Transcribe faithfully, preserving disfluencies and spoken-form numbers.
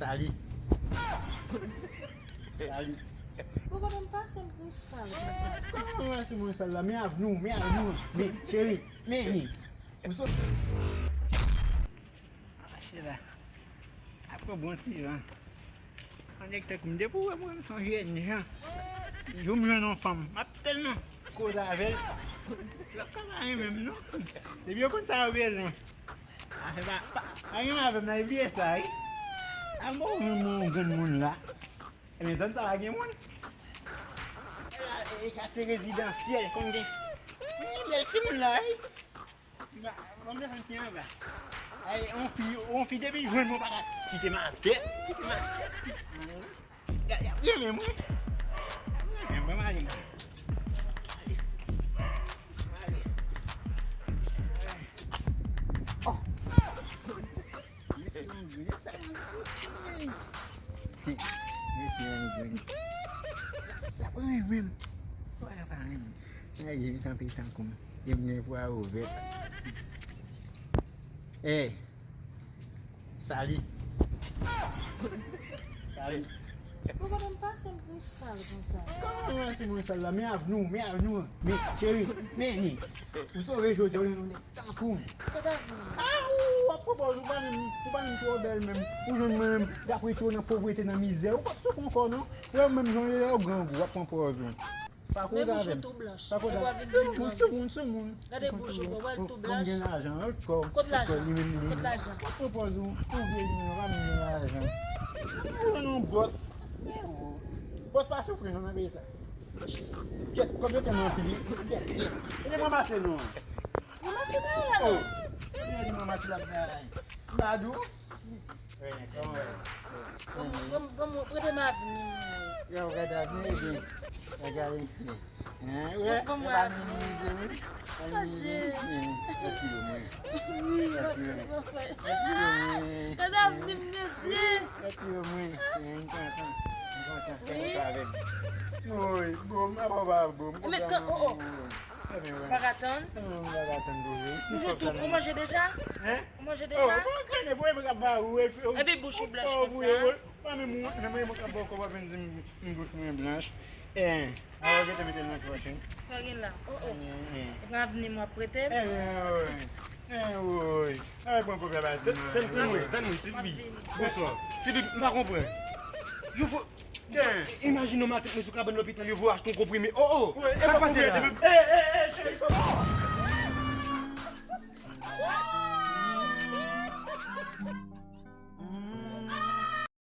Sali. Sali. Ou pa menm pase m pou m sal konsa. Kòman w pase mwen sal la? Men avni w, men avni w. Men, cheri, men. Ou so- Mache la. Apre bon ti van. Anèk tankou m depi w wè mwen, m se yon jèn jan. Jou m jwenn yon fanm, m ap tèlman koze avè l. Lòt fanm pa renmen m non. Depi yo konn sa yo bezwen. Afè pa, pa, pa gen avè m nan, e bliye sa, wi. A mò, ou menm yon granmoun la. Ebyen, zòn sa pa gen moun. E la, e katye rezidansyèl, konn gen. Konn gen bèl timoun la, wi. Ba, ban m desann pye anba. Ay, on fi, on fi depi jwenn mwen pa ka kite m atè. Kite m atè. Y a, y a renmen mwen. Y a renmen mwen, ban m ale la. Ale. Ale. Oh. Mesye, yon grenn sa, yon grenn. Mesye, yon grenn. L ap renmen m. Wè, l ap renmen m. Nèg evit anpil tankou m. E m gen pwa ouvè. Ey. Sali. Sali. Ou pa menm pase m pou m sal konsa. Kòman w pase mwen sal la? Men avni w, men avni w. Men, cheri, men ni. Ou sove jodi a, ou jwenn yon nèg tankou m. Kot avni m? A, ou, w ap pran pòz, ou pa menm, ou pa menm twò bèl menm. Ou jwenn mwen menm, dapre si w nan povrete, nan mizè, ou p ap soufri ankò non. Ou wè menm jan w ye la, ou grangou, w ap pran pòz ou. Pa koze avè m. Pa koze avè m. Soumoun, soumoun, soumoun. Gade bouch ou, bò, wè l tou blanch. Konn gen lajan, wi, kò. Kot lajan? Kot lajan? Kot pwopoze ou? Ou vle li, men pa menm gen lajan. Ou jwenn yon bòs. Bòs pa soufri non nan peyi sa. Kèt, kòb yo tèlman anpil. Kèt, kèt. E ranmase non. Ranmase bagay la non. Kòb yo tèlman anpil la. M pa di w. Wi, kòman w ye? Bon, bon, bon, bon, prete m avni m. Yo, gade avni, wi. Gade, wi. Hein, wi. Bon, bon, avni. Avni, wi. Adye. Hein, retire mwen. Wi, retire mwen. Retire mwen. Gade avni m, mesye. Retire mwen. Hein, m kontan. M kontan. Wi. Kontan avè m. Wi, bon, m ap ba w bon. Men, oh, oh. Ou pa ka tann? Non, m pa ka tann tou, wi. Toujou tou, ou manje deja? Hein? Ou manje deja? Oh, bon, kane, bon, e mwen k ap ba ou, epi, oh, epi bouch ou blanch oh, konsa. Wi, wi. Mwen menm, mwen, mwen, mwen k ap ba ou kòb, w ap vin di m, m bouch mwen blanch. Eh, alò, gentan mete l nan pòch, wi. Sa w gen la? Oh, oh. Eh, eh. Ou pa vini, m ap prete m? Eh, eh, wi. Eh, wi. Ay, pran kòb la, ba di m. Tann, tann mwen, tann mwen, Silvi. Bonswa. Silvi, m pa konprann. Yo fò, Imajine yon matant mwen sou kabann lopital, yo voye achte yon konprime. Oh, oh! Sa k pase la? Eh, eh, eh, cheri, kòman?